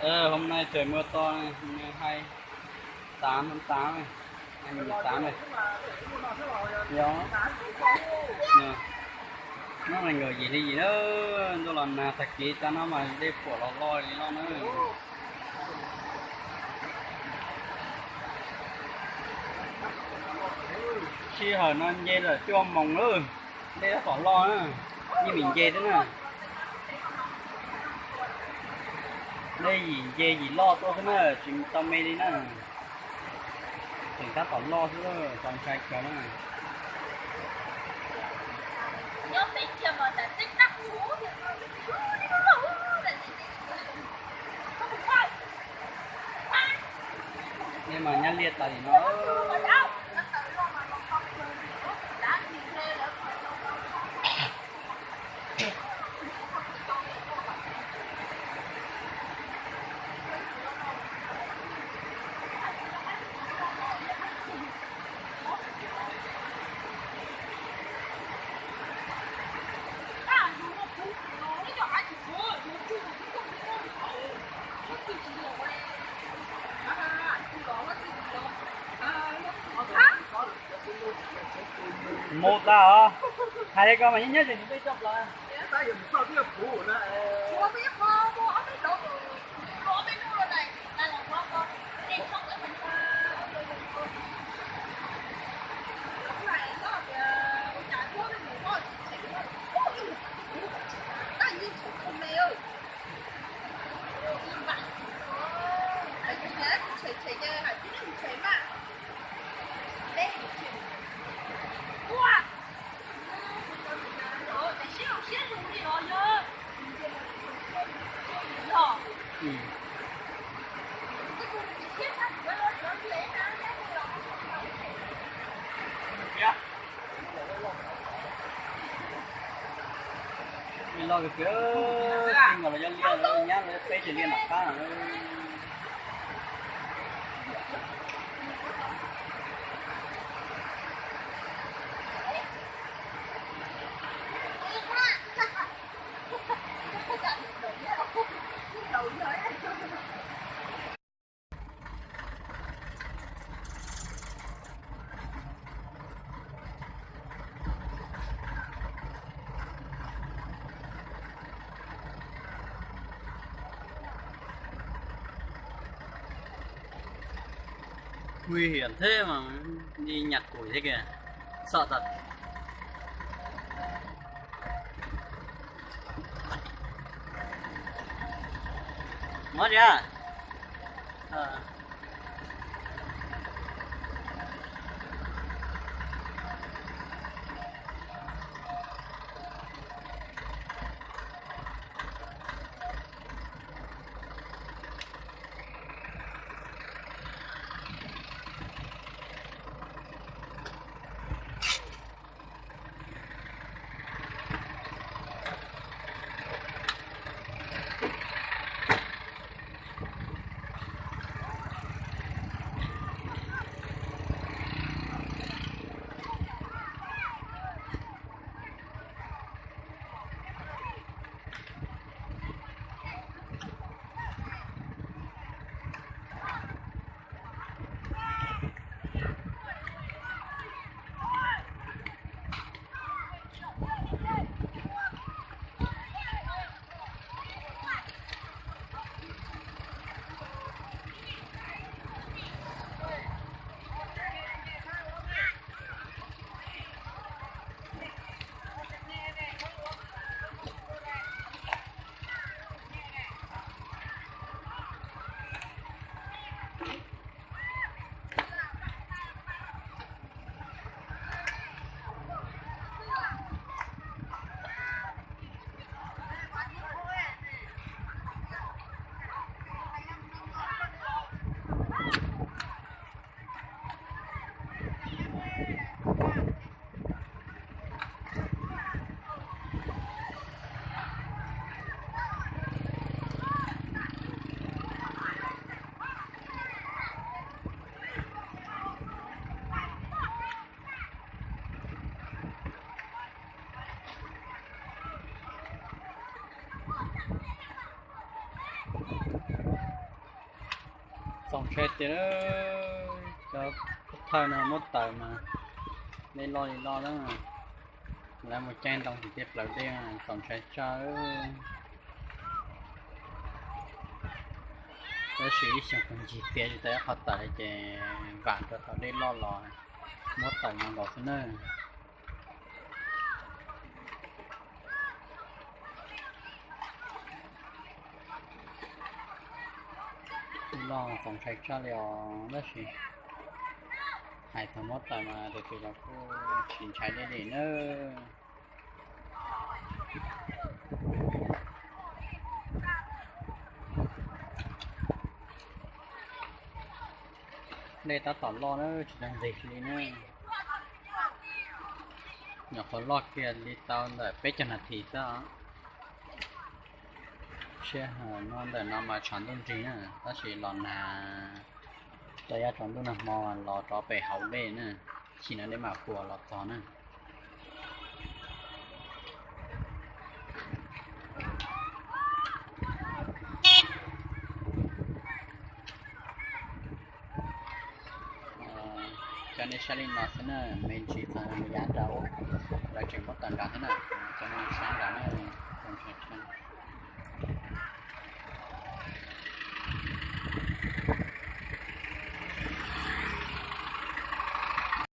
Hôm nay trời mưa to này, hôm nay hai tám tháng tám này, hai nghìn mười tám này. Đó. Hnub no nkawm yim hli yim na, ntuj los nag tag kis tas no mas dej puam los loj li no na. Sij hawm no nce lawm cuaj moos lawm, dej tab tom loj na, yeej vim nce xwb na. Dej yim nce yim loj tuaj xwb na, tsis tau me li na. Tseem tab tom loj xwb, txaus ntshai kawg na. Nej mas nyab liaj tas li no. Mus tas os. Hais li ko mas nyob nyob tseem tsis peb coj plaws. Li loj kawg, tij nkawd los yog liaj, nyab los yog peb ces liaj nram qab. Nguy hiểm thế mà, đi nhặt củi thế kìa. Sợ thật. Mó chưa? Ờ. Txaus ntshai tiag, cov thawj no muab tawm mas dej loj li loj na. Lawv mus caij ntoo tim tej plawv dej txaus ntshai tsawv. Tab sis ib xyoos kuv ncig txiav tsis tau ib qho tawm li ces vam rau thaum dej loj los muab tawm no nkaus xwb na. Dej loj txaus ntshai tshaj li os, tab sis hais thaum muab tawm mas tus twg los kuj tsis ntshai dej li na. Dej tab tom loj na, tsis tau nqis li na. Nyuam qhuav loj kiag li tau ntawm peb caug nas this xwb. Sij hawm no ntawm no mas tshav ntuj nrig na, tab sis los nag, tsaus yav tsaus ntuj nag hmo los rov pem hauv dej na, chim no dej mam puas los txog na. Coj nej saib li no xwb na, me ntsis txog yav nrad, lawv tseem muab tawm nrad thiab na, coj nej saib nrad na.